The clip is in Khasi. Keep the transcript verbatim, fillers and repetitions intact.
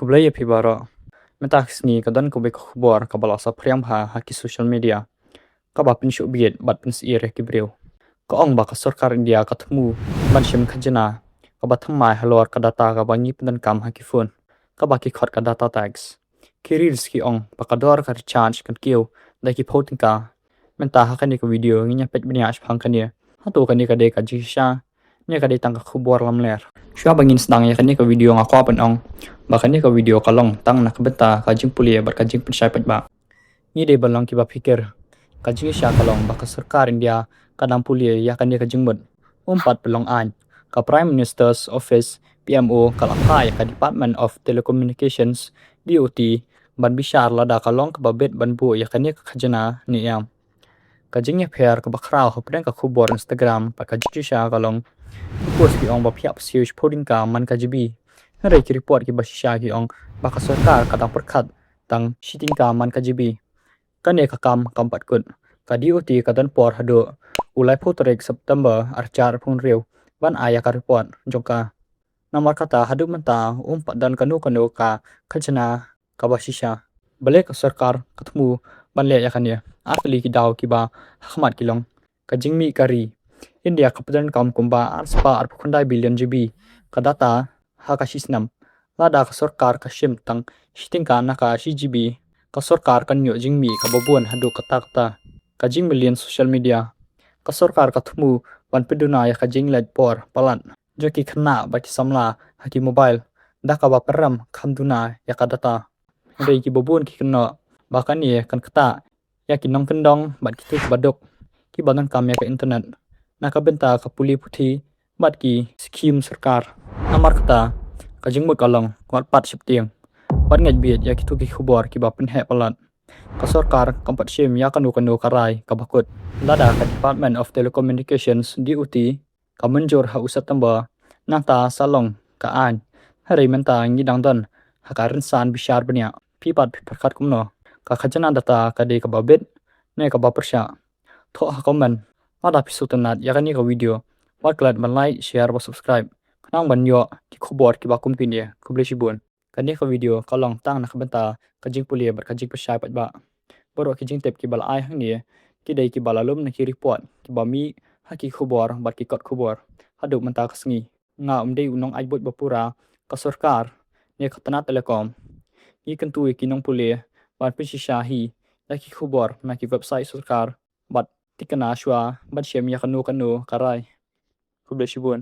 Khublei ïa phi baroh. Mynta ka sngi ka don kawei ka khubor kaba la saphriang bha ha ki social media, kaba pynsngewbha bad pynsyier ïa ki briew. Ka ong ba ka sorkar India ka thmu ban shim khajna kaba thymmai halor ka data kaba ngi pyndonkam ha ki phone, kaba ki khot ka data tax. Ki reels ki ong ba ka dor ka recharge kan kiew da ki phew tyngka. Mynta ha kane ka video ngin ïa peit bniah shaphang kane. Hato kane ka dei ka jingshisha ne ka dei tang ka khubor lamler? Shuwa ba ngin sdang ïa kane ka video nga kwah ban ong ba kane ka video ka long tang na ka bynta ka jingpule bad ka jingpynshai paidbah. Ngi dei ban long kiba phikir. Ka jingshisha ka long ba ka sorkar India ka dang pule ïa kane ka jingmut. Um pat pynlong aiñ. Ka Prime Minister's Office, P M O, ka la phah ïa ka Department of Telecommunications, D O T, ban bishar lada ka long kaba bit ban buh ïa kane ka khajna ne em. Ka jingïapher kaba khraw hapdeng ka khubor Instagram bad ka jingshisha ka long, ki post ki ong ba phi hap siew shiphew tyngka man ka G B. Hynrei ki report kiba shisha ki ong ba ka sorkar ka dang pyrkhat tang shi tyngka man ka G B. Kane ka kam kam pat kut. Ka D O T ka don por haduh u laiphew tarik September arhajar arphew hynriew ban ai ïa ka report jong ka. Namar kata haduh mynta um pat don kano kano ka khajna kaba shisha. Balei ka sorkar ka thmu ban leh ïa kane? Ar tylli ki daw kiba ha khmat ki long. Ka jingmih ka ri. India ka pyndonkam kumba arspah arphew khyndai billion G B ka data ha ka shi snem. Lada ka sorkar ka shim tang shi tyngka na ka shi G B, ka sorkar kan ïoh jingmih kaba bun haduh katta katta. Ka jingmlien social media. Ka sorkar ka thmu ban pynduna ïa ka jingleit por palat jong ki khynnah bad ki samla ha ki mobile, da kaba pynrem kham duna ïa ka data. Hynrei kiba bun ki kynnoh ba kane kan ktah ïa ki nongkyndong bad kito kiba duk, kiba donkam ïa ka internet na ka bynta ka pule puthi bad ki skhim sorkar. Namar kata ka jingmut ka long, wat pat sheptieng, wat ngeit beit ïa kito ki khubor kiba pynheh palat. Ka sorkar kam pat shim ïa kano kano ka rai kaba kut. Lada ka Department of Telecommunications, D O T, ka mynjur ha u September, nangta sa long ka aiñ. Hynrei mynta ngi dang don ha ka rynsan bishar bniah. Phi pat phi pyrkhat kumno? Ka khajna data ka dei kaba bit ne kaba pyrshah? Thoh ha comment. Lada phi sngewtynnat ïa kane ka video, wat klet ban like, share bad subscribe, khnang ban ïoh ki khubor kiba kum kine. Khublei shibun. Kane ka video ka long tang na ka bynta ka jingpule bad ka jingpynshai paidbah. Baroh ki jingtip kiba la ai hangne ki dei kiba la lum na ki report kiba mih ha ki khubor bad ki kot khubor. Haduh mynta ka sngi nga ym dei u nongaitbuit ba pura ka sorkar ne ka tnat telecom. Ngi kyntu ïa ki nongpule ban pynshisha hi ïa ki khubor na ki website sorkar bad thikna shuwa ban shem ïa kano kano ka rai. Khublei shibun.